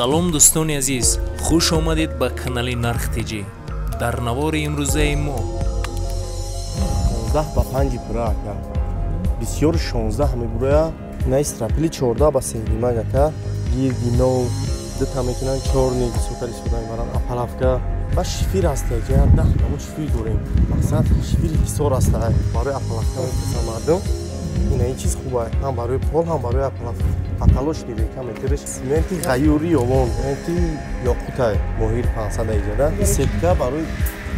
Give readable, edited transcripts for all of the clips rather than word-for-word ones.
Салом дӯстони азиз, хуш омадед ба канали Нарх ТЖ. Дар навори имрӯзаи мо 15 ба 5 пура ака. Бисёр 16 мебуроя. На стропили 14 ба 3.5 ака. Гирди нов дута мекунанд, чорни бисёртар истифода мебаранд. Апалавка ва шифир ҳаст, ҷа 10 намуд шифир дорем. Мақсад шифири ҳисор аст барои апалавка мефурӯшанд мардум. Ина ин чиз хуб аст, ҳам барои пол, ҳам барои апалавка. Паталош река метрш сименти ғаюри ёвон, сименти ёқутай моҳир 500 аиҷада. Сетка барои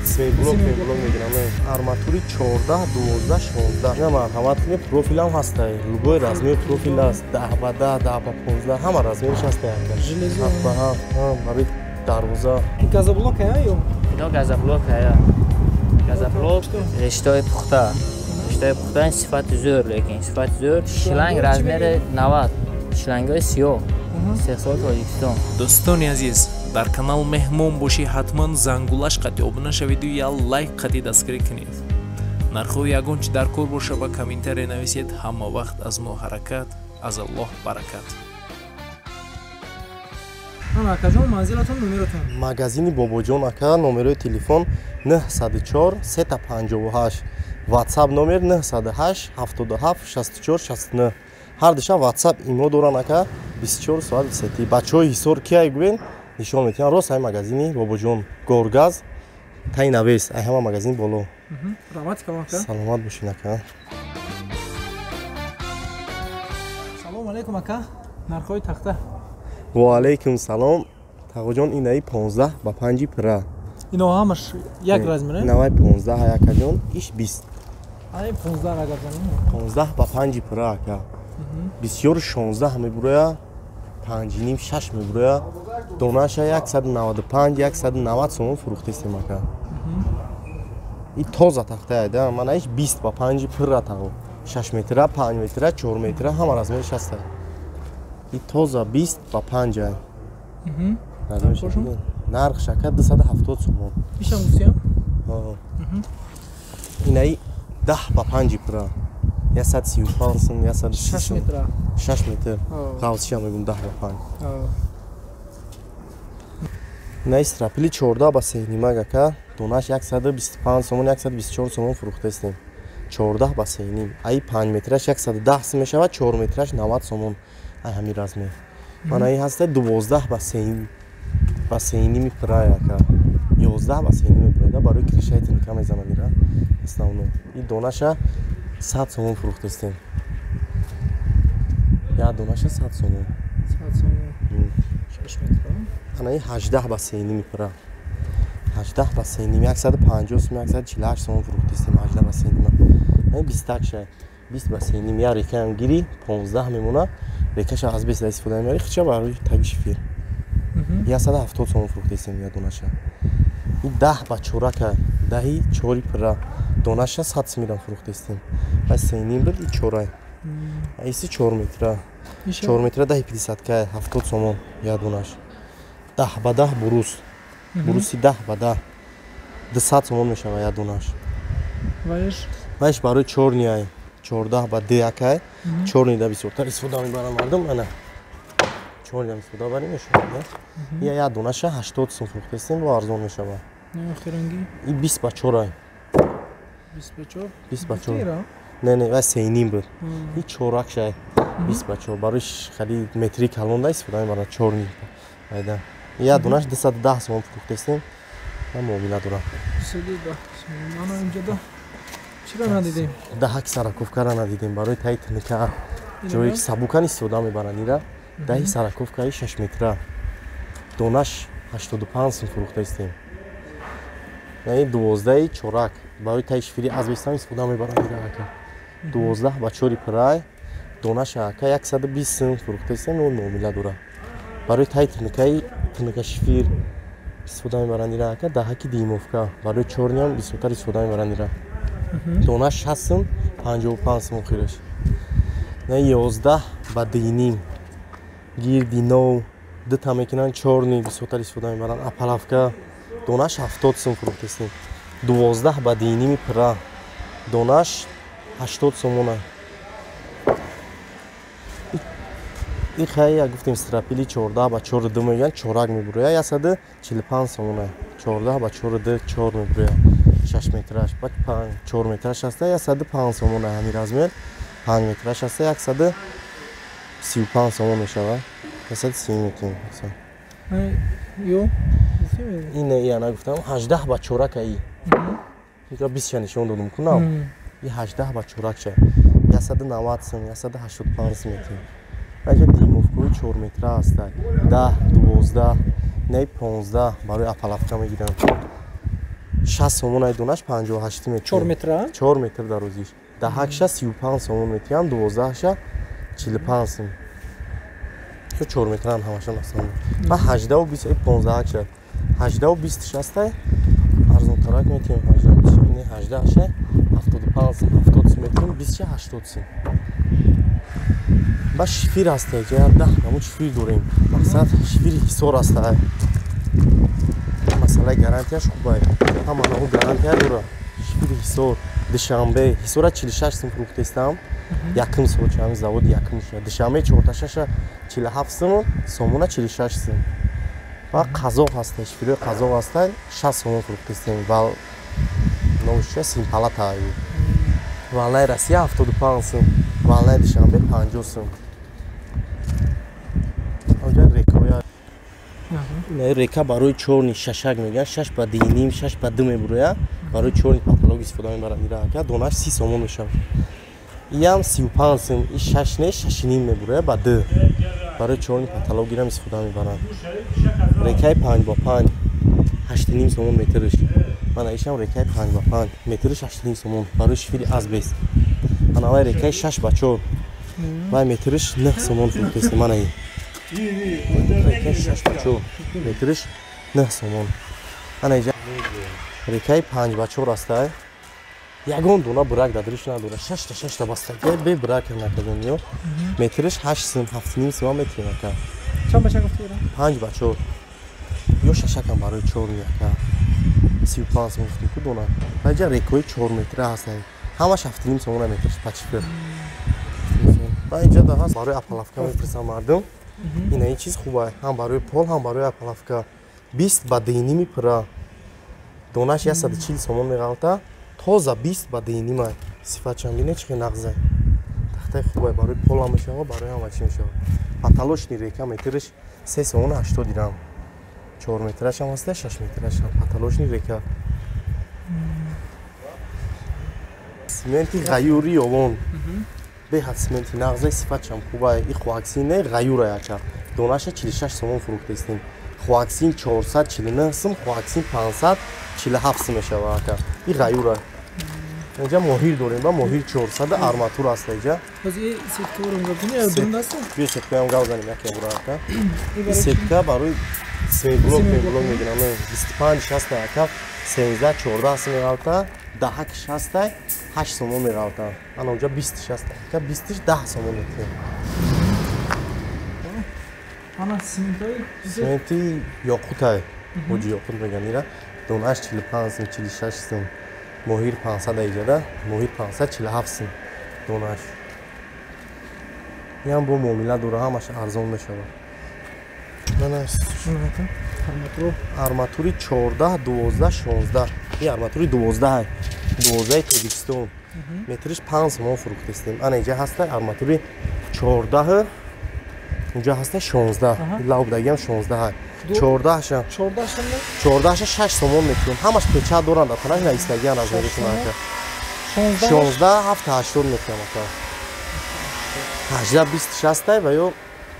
симентблок мегирам. Арматури 14, 12, 16. Ина марҳамат кунед, профилам ҳастай. Любой размер профил аст. 10 ба 10, 10 ба 15, ҳама размерш ҳастай. 7 ба 7, барои дарвоза. Газоблок ё? Ино газоблок ая. Газоблок рештаи пухта. Рештаи пухта сифати зӯр, лекин сифати зӯр. Шланг размери 90. Шлангҳои сиёҳ. Истеҳсоли Тоҷикистон. Дӯстони азиз, дар канал меҳмон бошӣ, ҳатман зангулаш қатъи обуна шаведу я лайк қатъи дастгирӣ кунед. Нархҳои ягон чи дар кор боша ба комментария нависед. Ҳама вақт аз мо ҳаракат, аз Аллоҳ баракат. Акаҷон, манзилатон, номеротон? Магазини Бобоҷон ака, номерои телефон 904 358, WhatsApp номер 908 77 64 69. Ҳар душан WhatsApp имо доран ака, 24 соат сети. Бачаҳои Ҳисор кияй гӯен, нишон метиҳан. Рост ай магазини Бобоҷон, Горгаз, таи навес, ай ҳама магазин боло. Раҳмат калом ака. Саломат бошин ака. Салом алейкум ака. Нархҳои тахта. Ва алейкум салом. Тағоҷон, инаи 15 ба 5 пура. Ино ҳамаш як размер, э? Инавай 15 акаҷон, иш 20. Ай 15 агар занем. 15 ба 5 пура ака. Бисёр 16 мебуроя, 5.5 6 мебуроя. Донаша 195, 190 сомон фурӯхтестем ака. И тоза тахтая да, мана иш 20 ба 5 пура тағо. 6 метра, 5 метра, 4 метра ҳама размериш ҳаста. И тоза 20 ба 5 ай. Нархш ака 270 сомон. Ишам гуфтиям? Инаи 10 ба 5 пура. 135 сом, 160 6 метра. 6 метр. Ғавсиша мегум 10 ба 5. Инаи стропили 14 ба 3.5 ака, донаш 125 сомон, 124 сомон фурӯхтестем. 14 ба 3.5. Ай 5 метраш 110 сом мешавад, 4 метраш 90 сомон. Ай ҳамин размер. Мана ин ҳаста 12 ба 3.5 пурай ака. 11 ба 3.5 пурай барои кришаи тинка мезанам ира. Основно. И донаша 100 сомон фурӯхтестем. Я донаша 100 сомон. 100 сомон. 6 метр. Ана ин 18 ба 3.5 пура. 18 ба 3.5, 150 сом, 148 сомон фурӯхтестем 18 ба 3.5. Ин 20 шай. 20 ба 3.5 я рекаам гири 15 мемона. Рекаша аз 20 истифода мебари, хича барои таги шифир. 170 сомон фурӯхтестем я донаша. Ин 10 ба 4 даҳи 4 пура. Донаша 100 сомон фурӯхтестем. Ва 3.5 буд, и 4. Иси 4 метра. 4 метра 10.50 ка 70 сомон я донаш. 10 ба 10 бурус. Буруси 10 ба 10. 200 сомон мешава я донаш. Ваеш? Ваеш барои 4 ай. 14 ба 2 акай. 4 да бисёртар истифода мебаранд мардум. Ана 4 да истифода барем мешавад. Я донаша 80 сом фурӯхтестем, бо арзон мешавад. Охиранги? И 20 ба 4 ай. 20 ба 4? 20 ба 4. Не, не, вай 3.5 буд. И 4 шай. 20 ба 4 барои хали метри калон да истифода мебаранд 4 айда. Я донаш 210 сом фурӯхтестем. Ман муомила дорам. 210 сом. Ана инҷо чиро надидем? Даҳак сараковкара надидем барои таи тинка. Ҷое ки сабукан истифода мебаранд ира. Даҳи сараковкаи 6 метра. Донаш 85 сом фурӯхтаистем. Яъне 12 чорак барои таи шифири азбестам истифода мебаранд ира ака. 12 ба 4 пурай. Донаш ака 120 сом фурӯхтаистем, он муомила дорад. Барои таи тинкаи тинка шифир истифода мебаранд ира ака. Даҳаки димовка барои чорниам бисёртар истифода мебаранд ира. Донаш 60 сом, 55 сом охираш. На 11 ба 2.5. Гирди нов дута мекунанд, чорни бисёртар истифода мебаранд. Апалавка донаш 70 сом фурӯхтестем. 12 ба 2.5 пура. Донаш 80 сомона. И хай гуфтем стропили 14 ба 4 ду мегӯянд, чорак мебуроя 145 сомона. 14 ба 4 ду 4 мебуроя. 6 метраш ба 4 метраш аста 105 сомона ҳамин размер. 5 метраш аста 135 сомон мешавад. 130 метр. Ё ин я нагуфтам 18 ба 4 аи. Инҷо 20 нишон додум кунам. И 18 ба 4 ша. 190 сом, 185 метр. Баъд димовкаи 4 метра аст. 10, 12, не 15 барои апалавка мегиранд. 60 сомон ай донаш 58 метр. 4 метра? 4 метр дарозиш. 10 35 сомон метиҳам, 12 45 сом. 4 метран ҳамашон астанд. Ба 18 20 15 ша. 18 20 шастай арзонтарак метиҳем 18 20 не 18 ша 75 сом, 70 метр, 20 80 сом. Ба шифир аст, ҷа 10 намуд шифир дорем. Мақсад шифири Ҳисор аст. Масъалаи гарантияш хуб аст. Ҳама намуд гарантия дорад. Шифири Ҳисор, Душанбе, Ҳисора 46 сом фурӯхтестам. Якум сол чами завод якум шуд. Душанбе 46 47 сом, Сомона 46 сом. Ва қазоқ ҳаст, шифири қазоқ ҳаст, 60 сомон фурӯхтестем. Ва новшия симпалата. Валнаи Россия 75 сом, валнаи Душанбе 50 сом. Река барои чорни шашак мегӯянд, 6 ба 2.5, 6 ба 2 мебурояд. Барои чорни патолог истифода мебаранд. Ира донаш 30 сомон мешавад. Иам 35 сом, и 6 не 6.5 мебурояд ба 2. Барои чорни патолог ирам истифода мебаранд. Рекаи 5 ба 5, 8.5 сомон метриш. Мана ишам рекаи 5 ба 5, метриш 8.5 сомон барои шифири азбест. Ана вай рекаи 6 ба 4. Вай метриш 9 сомон фурӯхтест. Мана и рекаи 6 ба 4, метриш 9 сомон. Ана иҷа рекаи 5 ба 4 аст. Ягон дона брак дадриш надорад. 6 та баста. Бе брак накардем ё. Метриш 8 сом, 7.5 сом метриш ака. Чанд ба чанд гуфтӣ? 5 ба 4. Ё шашакам барои 4 яка. 35 сом гуфтем ку дона. Баъд рекои 4 метра ҳаст. Ҳамаш 7.5 сомона метриш пачифер. Баъд инҷа да ҳаст барои апалавка мепурсам мардум. Ина ин чиз хуб аст. Ҳам барои пол, ҳам барои апалавка. 20 ба 2.5 пура. Донаш 140 сомон меғалта. Тоза 20 ба 2.5 аст. Сифатшам бине чӣ нағз аст. Тахтаи хуб аст, барои пол ҳам мешавад, барои ҳама чӣ мешавад. Паталошни река метриш 3 сомон 80 дирам. 4 метраш ҳам ҳаст, 6 метраш ҳам. Паталошни река. Сименти ғаюри ёвон. Беҳад сименти нағз аст, сифатшам хуб аст. И хуаксин не, ғаюр аст. Донаша 46 сомон фурӯхтестем. Хуаксин 449 сом, хуаксин 547 сом мешавад ака. И ғаюр аст. Инҷа моҳир дорем, ба моҳир 400 арматур аст инҷа. Боз и сеткаро гап занем, дун аст? Биё сеткаам гап занем, яке бура ака. И сетка барои семиблок, меблок мегирам. 25 60 ака, 13 14 сом меғалта, 10 60 8 сомон меғалта. Ана онҷа 20 60 ака, 20 10 сомон метиҳем. Ана симентои? Сименти ёқутай. Ҳоҷи ёқут мегӯянд ира. Донаш 45 сом, 46 сом. Моҳир 500 иҷада, моҳир 547 сом донаш. Иам бо муомила дора, ҳамаш арзон мешавад. Мана арматури 14, 12, 16. И арматури 12, 12 Тоҷикистон. Метриш 5 сомон фурӯхтестем. Ана иҷа ҳаста арматури 14, инҷа ҳаста 16. Лавбдагиам 16. 14 14 6 сомон метиҳем. Ҳамаш печат доранд, атанак наистагиан аз меришон ака. 16 7 80 метиҳам ака. 18 20 60 ва ё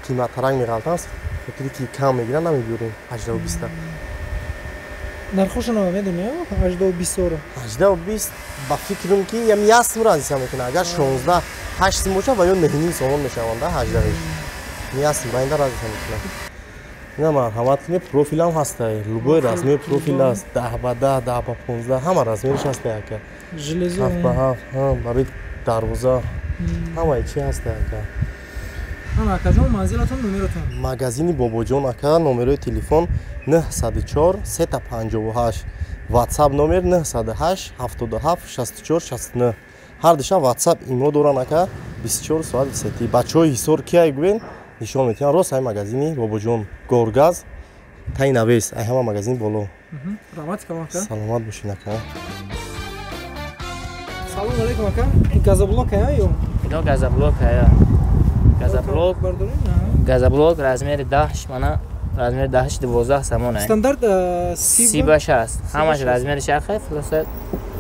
қиматтарак меғалтанд, хотире ки кам мегиранд намебиёрем 18 20. Нархошро намедонӣ, 18 20 ро? 18 20 ба фикрам ки ям як сум разиса мекунад. Агар 16 8 сум бошад ва ё 9.5 сомон мешаванд, 18. Як сум ба инда разиса мекунад. Ина марҳамат кунед, профилам ҳаста. Любой размер профил аст. 10 ба 10, 10 ба 15, ҳама размериш ҳаста ака. Железо 7 ба 7, ҳа, барои дарвоза. Ҳамаи чи ҳаста ака. Ана акаҷон, манзилатон, номеротон? Магазини Бобоҷон ака, номерои телефон 904 358. WhatsApp номер 908 77 64 69. Ҳар душа WhatsApp имо доран ака, 24 соат сети. Бачаҳои Ҳисор кияй гӯен, Нишон метиҳам рост ҳай магазини Бобоҷон Горгаз тай навес, ай ҳама магазин боло. Раҳмат калон ака. Саломат бошед ака. Салом алейкум ака. Газоблок ая ё? Ино газоблок ая. Газоблок. Газоблок размери 10 мана размери 10 12 сомон ай. Стандарт 30 аст. Ҳамаш размери шахе, хулоса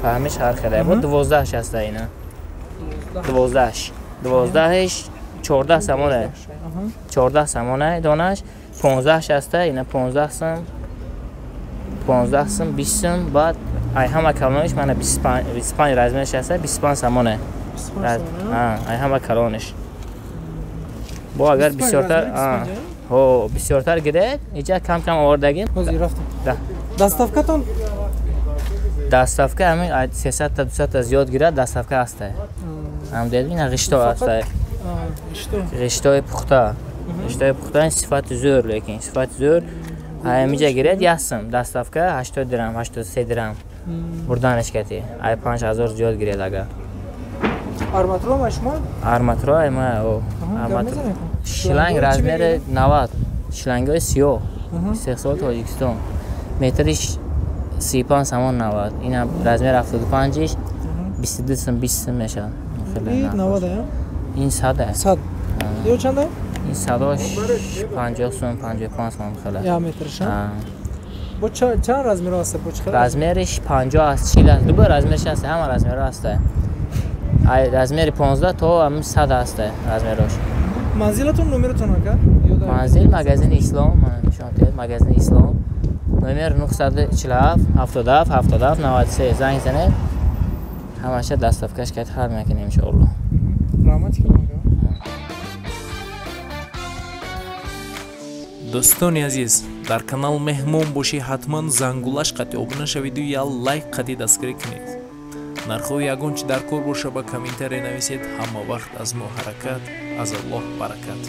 фаҳмиш ҳар хеле. Бо 12 аст ина. 12. 12 14 сомон ай. 14 сомон ай донаш, 15 аст ина 15 сом. 15 сом, 20 сом, баъд ай ҳама калониш мана 25 25 размериш аст, 25 сомон ай. Ай ҳама калониш. Бо агар бисёртар, ҳо, бисёртар гиред, иҷа кам-кам овардагим. Ҳозир рафтам. Доставкатон? Доставка ҳамин 300 та 200 та зиёд гирад, доставка аст. Ҳам дед ина ғишто аст. Ғиштои пухта. Ғиштои пухта сифати зӯр, лекин сифати зӯр. Ҳамиҷа гиред 1 сом, доставка 80 дирам, 83 дирам. Бурданаш кати. Ай 5000 зиёд гиред агар. Арматура ма шумо? Арматура ай ма, о. Арматура. Шланг размери 90, шлангҳои сиёҳ. Истеҳсоли Тоҷикистон. Метриш 35 сомон 90. Ина размер 75-иш 22 сом, 20 сом мешавад. Ин 90 ая? Ин 100 ая. 100. Ё чанд ая? Ин 100 50 сом, 55 сом хеле. Я метриш, а? Бо чанд размер аст? Бо чӣ хел? Размериш 50 аст, 40 аст. Дубора размериш аст, ҳама размерҳо аст. Ай размери 15 то 100 аст размераш. Манзилатон номератон ака? Манзил магазини Ислом, ман нишон дед, магазини Ислом. Номер 947 77 77 93 занг занед. Ҳамаша доставкаш кард ҳал мекунем иншоаллоҳ. Раҳмат калон ака. Дӯстони азиз, дар канал меҳмон бошӣ ҳатман зангулаш қати обуна шавиду я лайк қати дастгирӣ кунед. Нархҳои ягон чи дар кор боша ба комментария нависед. Ҳама вақт аз мо ҳаракат, аз Аллоҳ баракат.